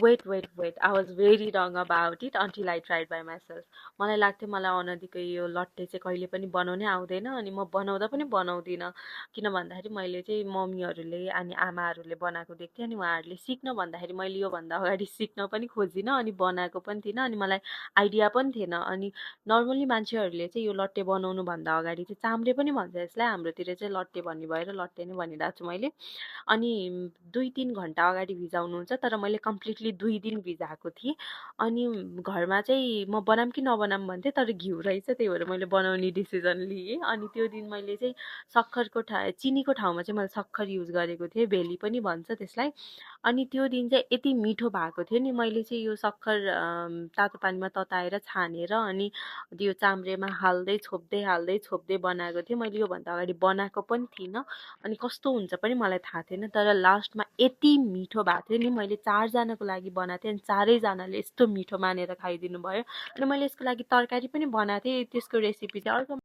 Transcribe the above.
Weight I was very wrong about it until I tried by myself. मलाई लाग्थ्यो मलाई अनदीको यो लट्टे चाहिँ कहिले पनि बनाउनै आउँदैन अनि म बनाउँदा पनि बनाउँदिनँ। किन भन्दाखेरि मैले चाहिँ मम्मीहरूले अनि आमाहरूले बनाएको देख्थेँ अनि उहाँहरूले सिक्न भन्दाखेरि मैले योभन्दा अगाडि सिक्न पनि खोजिनँ अनि बनाएको पनि थिइनँ अनि मलाई आइडिया पनि थिएन। अनि नर्मली मान्छेहरूले चाहिँ यो लट्टे बनाउनुभन्दा अगाडि चाहिँ चाम्रे पनि भन्छ यसलाई, हाम्रोतिर चाहिँ लट्टे भन्ने भएर लट्टे नै भनिरहेको छु मैले। अनि 2-3 घन्टा अगाडि भिजाउनुहुन्छ तर मैले कम्प्लिटली 2 दिन भिजाएको थिएँ। अनि घरमा चाहिँ म बनाऊँ कि नबनाऊँ भन्थेँ तर घिउ रहेछ त्यही भएर मैले बनाउने डिसिजन लिएँ। अनि त्यो दिन मैले चाहिँ चिनीको ठाउँमा चाहिँ मैले सक्खर युज गरेको थिएँ, भेली पनि भन्छ त्यसलाई। अनि त्यो दिन चाहिँ यति मिठो भएको थियो नि, मैले चाहिँ यो सक्खर तातो पानीमा तताएर छानेर अनि त्यो चाम्रेमा हाल्दै छोप्दै बनाएको थिएँ। मैले योभन्दा अगाडि बनाएको पनि थिइनँ अनि कस्तो हुन्छ पनि मलाई थाहा थिएन तर लास्टमा यति मिठो भएको थियो नि। मैले 4जनाको लागि बनाएको थिएँ अनि 4जनाले यस्तो मिठो मानेर खाइदिनु भयो। अनि मैले यसको लागि तरकारी पनि बनाएको थिएँ, त्यसको रेसिपी चाहिँ अर्को